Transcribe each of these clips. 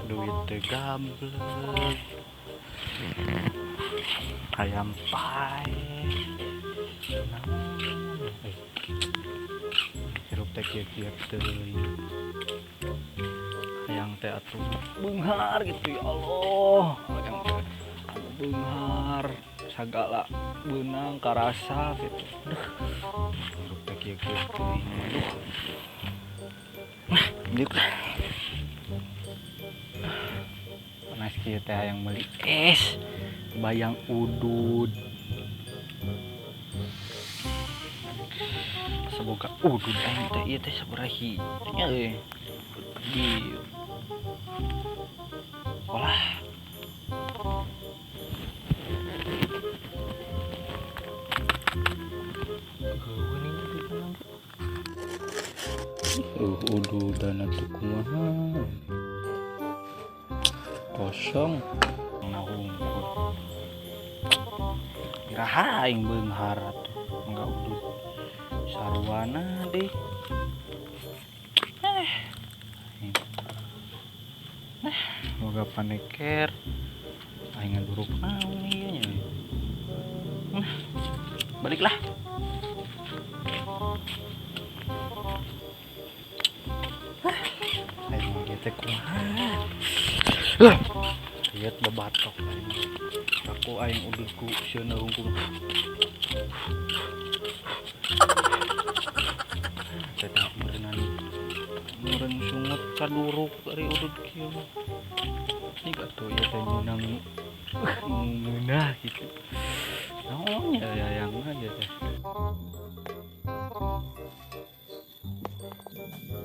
Duit teh gablek. Hayam paeh. Naon euy. Hirup teh kieu-kieu teuing. Hayang teh atuh beunghar gitu ya Allah. Hayang teh anu beunghar sagala beunang karasa gitu. Duh. Hirup teh kieu-kieu teuing. Aduh. Nah, diuk lah. Panas kieu teh hayang meuli es. Bayang udud. Semoga udud aing teh ieu teh sabaraha hiji nya euy. Di olah. Ududan atuh kumaha. Kosong. Nah hungkul. Iraha aing beunghar atuh enggak udud. Sarwana deh. Nah, boga paneker. Aing ngaduruk naon ieu nya. Nah, baliklah. Aing ieu teh kumaha. Lihat babatok aing. Aku aing udud ku sieuna hungkul. Teh meureunnan meureun sungut kaduruk ari udud kieu mah. Ini atuh ieu teh nyeunang ngeunah gitu. Naon nya hayangna ieu teh.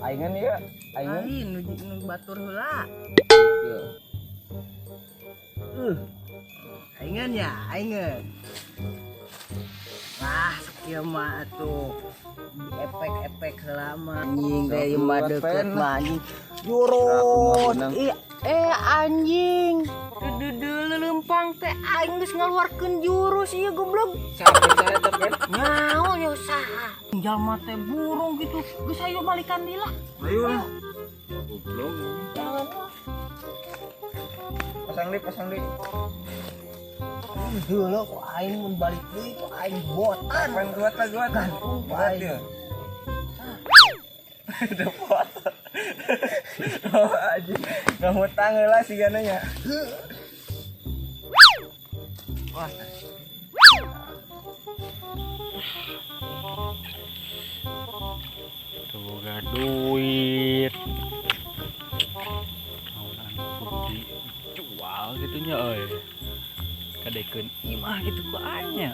Aingan ieu, aingan. Aing nu batur heula. Ieu. Aingan ya, aingan. Wah, sakieu mah atuh efek-efek heula mah anjing teh ieu mah deukeut mah anjing. Jurus. Anjing. Deudeuh leumpang teh aing geus ngaluarkeun jurus ieu goblok. Saha eta teh? Nyaho ya saha. Jalma teh burung gitu. Geus ayo balikan deui lah. Ayo. Goblok. Pasang deui, pasang deui. Dulu kok aing mun balik deui kok aing botan. Pan kuat lah kuat. Kuat dia. Udah foto. Oh anjing, enggak ngutang heula sigana nya. Wah. Tuh boga duit. Naon anu kudu dijual gitu nya euy. Kadekeun imah gitu ku aing nya.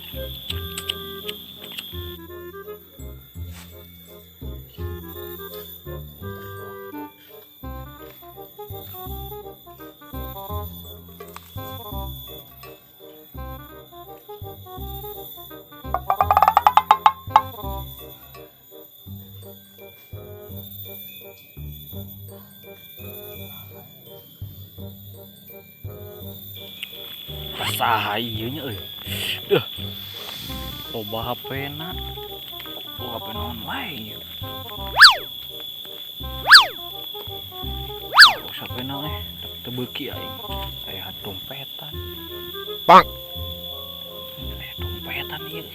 Saha ieu nya euy. Duh. Loba HP-na. Kudu HP naon wae ieu. Oh, HP-na eh tapi teu beuki aing. Aya dompetan. Bang. Aya dompetan ieu.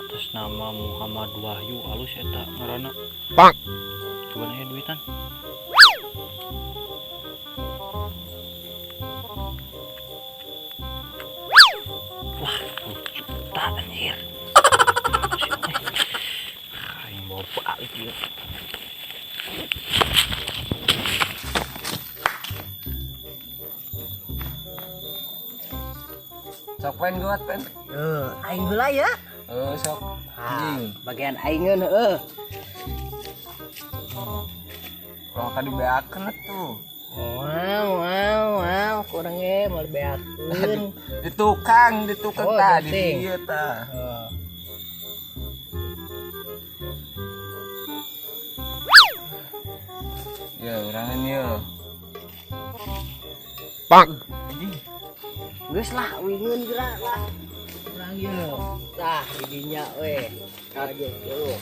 Atas nama Muhammad Wahyu alus eta ngaranna. Bang. Coba aya duitan. Wah, 10 juta anjir. Aing bawa balik ieu. Sok pen kuat pen. Aing heula ya. Heeh, sok. Anjing. Bagian aingeun heeh. Ulah ka dibeakeun atuh. Wow, wow, wow, kurang ge mau dibeakeun. Di tukang, di tukang Oh, tah, di penting. dieu tah. Heeh. Ya, urangan ieu. Bang. Anjing. Geus lah, wingeun geura lah. Urang ieu. Tah, di dinya we. Aja jauh.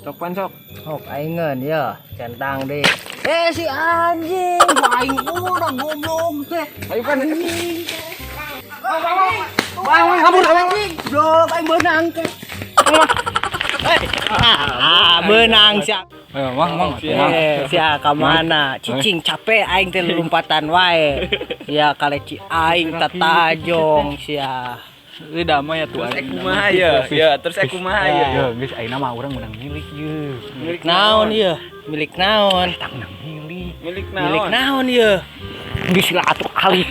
Sok pan sok. Sok aingeun ya, centang deh. Eh si anjing, aing udah goblok teh. Ayo pan. Bang, bang, kabur, bang. Goblok aing beunang teh. Ah, beunang sia. Ayo, mang, mang, mang. Eh, sia ka mana? Cicing capek aing teh lompatan wae. Sia kaleci aing tatajong sia. Euy damai ya tuh. Terus kumaha ya? Ya, terus kumaha ya? Ya, geus ayeuna mah urang menang milik ye. Milik naon ieu? Milik naon? Tah menang milik. Milik naon? Milik naon ieu? Geus lah atuh alih.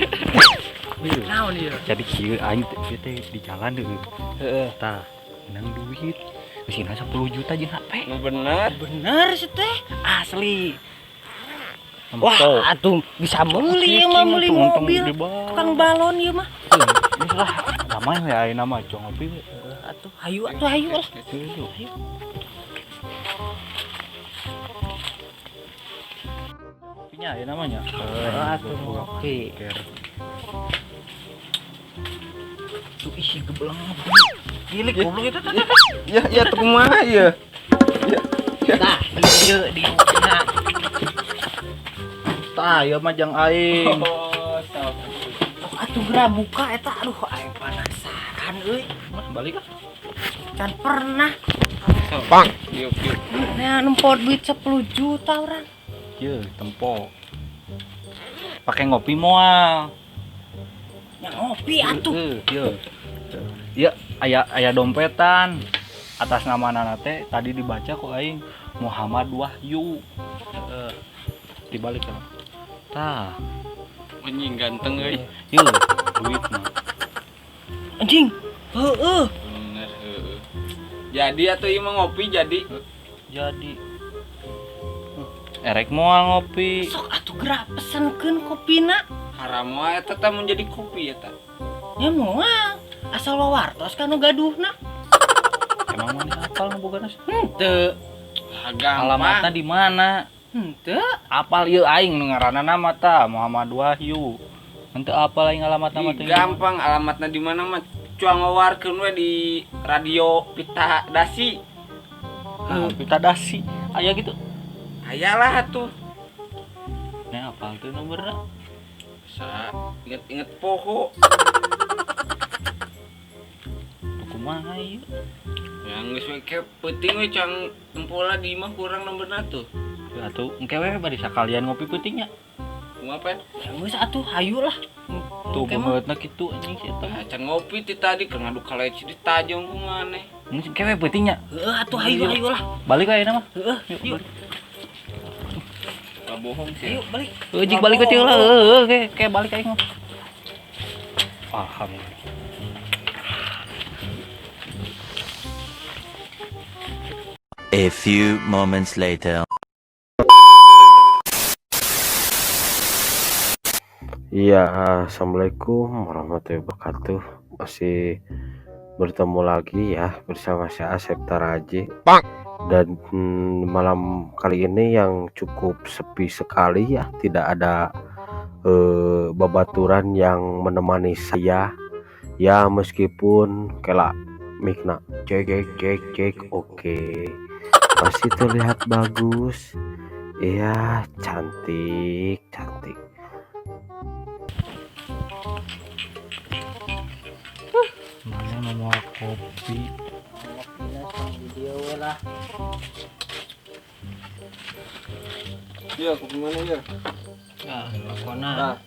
Milik naon ieu? Jadi kieu aing teh di jalan heueuh. Heeh. Tah, menang duit. Geusina 10 juta jeung HP. Nu bener. Bener sih teh. Asli. Tempo. Wah, atuh bisa meuli ieu mah, meuli Untung mobil. gede banget. Tukang balon ieu mah. Geus lah, damai we ayeuna mah cong ngopi we. Atuh hayu atuh hayu lah. Hayu. Kopinya ayeuna mah nya. Atuh ngopi. Tuh isi gebelang. Gilik goblok itu tuh. Ya, ya tuh kumaha ya? Tah, ieu di nah. Tah, ieu mah jang aing. Oh, sok. Atuh geura buka eta, aduh aing penasaran euy. Mah balik ah. Can pernah. Bang. Yuk, yuk. Nah, nempot duit 10 juta orang. Ye, tempo. Pakai ngopi moal. Ya ngopi atuh. Heeh, ye. Ya, aya aya dompetan. Atas nama nana teh tadi dibaca kok aing Muhammad Wahyu. Heeh. Dibalik kan. Tah, Anjing ganteng euy. ye, duit mah. Anjing. Heeh. Bener heeh. Jadi atuh ieu mah ngopi jadi. Jadi erek moal ngopi. Sok atuh geura pesenkeun kopina. Haram wae eta teh mun jadi kopi eta. Ya moal. Asal wawartos ka nu gaduhna. Emang mana apal nu bogana? Henteu. Ah, gampang. Alamatna di mana? Henteu. Apal ieu aing nu ngaranna nama tah Muhammad Wahyu. Henteu apal aing alamatna mah Ih, teh. gampang alamatna di mana mah cuang ngawarkeun we di radio Pita Dasi. Nah, Pita Dasi. Aya gitu. Ayalah atuh. Nah, apal teu nomorna? Sa inget-inget poho. Tuh kumaha ieu? Ya geus we ke peuting we cang tempola di imah kurang nomorna tuh. Ya atuh engke we bari sakalian ngopi peutingnya. Kumaha pan? Ya geus atuh hayu lah. Tuh Engke mah. beungeutna kitu anjing si eta. Ah, can ngopi ti tadi keur ngadu kaleci di tajong ku maneh. Geus engke we peutingnya. Heeh atuh hayu hayu lah. Balik we ayeuna mah. Heeh, Yuk, yuk. balik. Gak bohong sih. Ayo balik. Heuh jig balik we teu lah. Heuh ke ke balik aing mah. Alhamdulillah. A few moments later. Iya, assalamualaikum warahmatullahi wabarakatuh. Masih bertemu lagi ya bersama saya Asep Taraji. Dan malam kali ini yang cukup sepi sekali ya, tidak ada babaturan yang menemani saya. Ya meskipun kela mikna cek cek cek cek oke. Masih terlihat bagus. Iya, cantik, cantik. Mana mau kopi? Ngopina sang video we lah. Ya, kopi mana ya? Ah, rokona.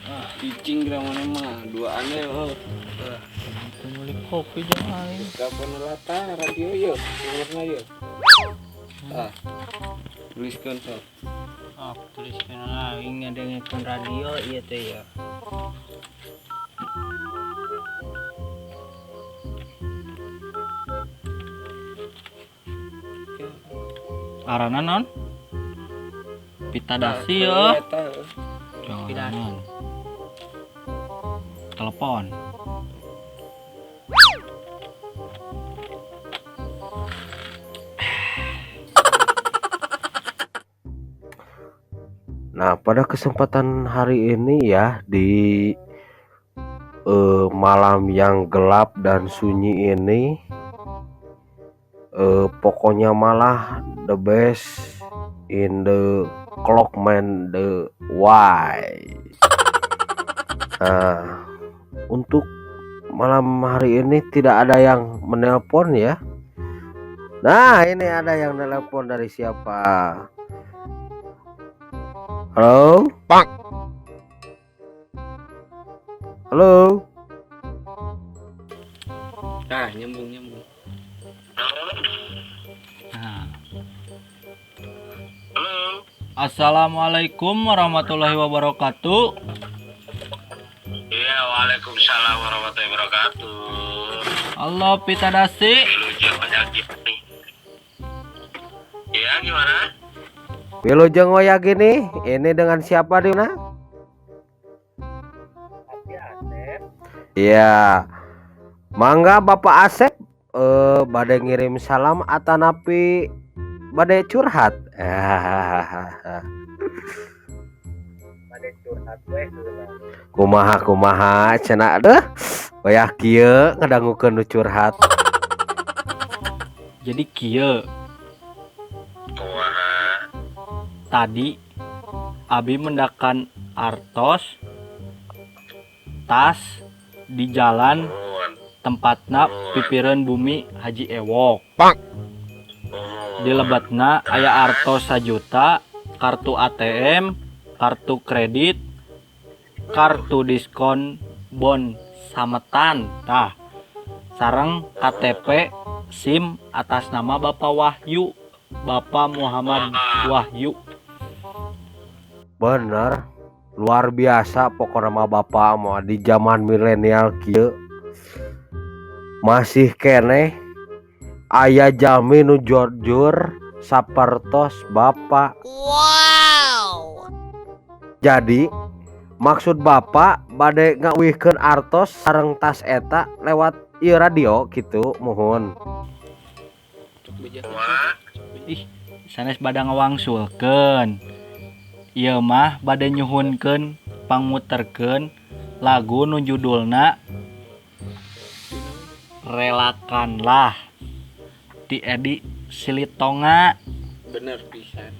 Ah. Cicing geura mana mah dua aneh oh. Meuli kopi jeung aing. Kapan lata radio yo, nomorna yo. Ah. Tuliskeun sok. Oh, tuliskeun lah aing ngadengekeun radio ieu teh ya. Arana non? Pita Dasi ya. Eta, heuh. Jangan. Telepon. Nah, pada kesempatan hari ini ya di malam yang gelap dan sunyi ini Pokoknya malah the best in the clockman the why. Nah, untuk malam hari ini tidak ada yang menelpon ya. Nah, ini ada yang nelpon dari siapa? Halo? Pak. Halo? Nah, nyambung nyambung. Nah. Assalamualaikum warahmatullahi wabarakatuh. Iya, waalaikumsalam warahmatullahi wabarakatuh. Allah pitadasi. Wilujeng penyakit nih. Iya, gimana? Wilujeng waya gini, ini dengan siapa di mana? Iya. Mangga Bapak Asep, bade ngirim salam atanapi bade curhat. Bade curhat we heula. Kumaha kumaha cenah deh. Wayah kieu ngadangukeun nu curhat. Jadi kieu Kumaha? tadi abi mendakan artos tas di jalan tempatna pipireun bumi Haji Ewok. Di lebetna aya artos 1 juta, kartu ATM, kartu kredit, kartu diskon bon sametan, tah sareng KTP, SIM atas nama Bapak Wahyu, Bapak Muhammad Wahyu. Bener, luar biasa pokoknya mah Bapak mau di zaman milenial kieu masih keneh aya jalmi nu jujur sapertos Bapak. Wow. Jadi maksud Bapak bade ngawihkeun artos sareng tas eta lewat ieu radio gitu, muhun. Ih, sanes bade ngawangsulkeun. Ieu mah bade nyuhunkeun pangmuterkeun lagu nu judulna Relakanlah ti Edi Silitonga. Bener pisan.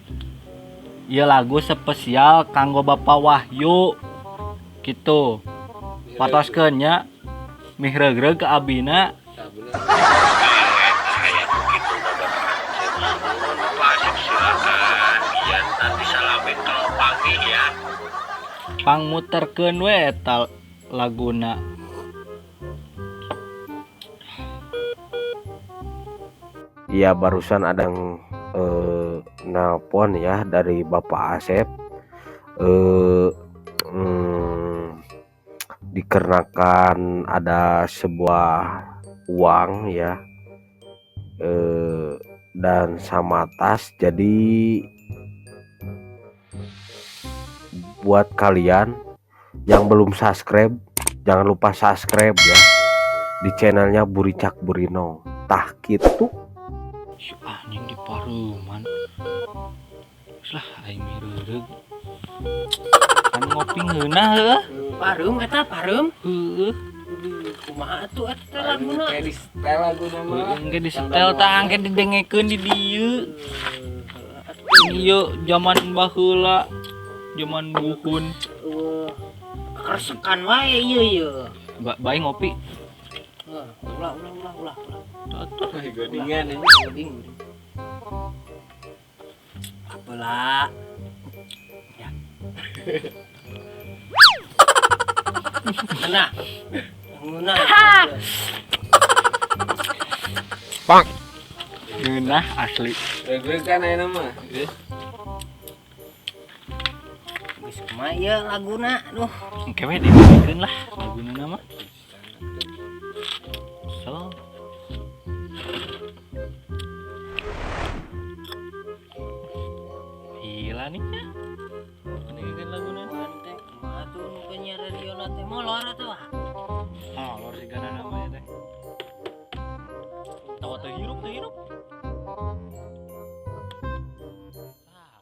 Ieu lagu spesial kanggo Bapak Wahyu gitu. Patoskeun nya, mihregreg ke abina. Tah bener. Kayak begitu Bapak Asep. Bapak Asep silakan. Ya, nanti salamin kalau pagi ya. Pangmuterkeun we eta laguna. Iya, barusan ada yang nelpon ya dari Bapak Asep, dikarenakan ada sebuah uang ya, dan sama tas. Jadi buat kalian yang belum subscribe, jangan lupa subscribe ya di channelnya Buricak Burino. Tah gitu. Si anjing di paruman. Geus lah aing mireureuh. Kan ngopi ngeunah heuh. Pareum eta pareum. Heueuh. Kumaha atuh eta teh laguna? Kayak di setel laguna mah. Heueuh engke disetel tah engke didengekeun di dieu. Ieu zaman baheula, zaman buhun. Eueuh. Keresekan wae ieu ieu. Bae ngopi. Heuh, ulah ulah ulah ulah ulah. Atuh. Godingan ini. Goding. Apalah. Ya. Nah. Ngeunah. Ngeunah asli. Regreg kan ayeuna mah. Geus kumaha ieu laguna? Duh. Engke we didengekeun lah laguna mah. Kesel. Gila nih ya. Dengekeun laguna. Teh kumaha tuh nu penyiar radiona teh molor atuh. Molor sigana namanya teh. Tawa teu hirup teu hirup. Ah.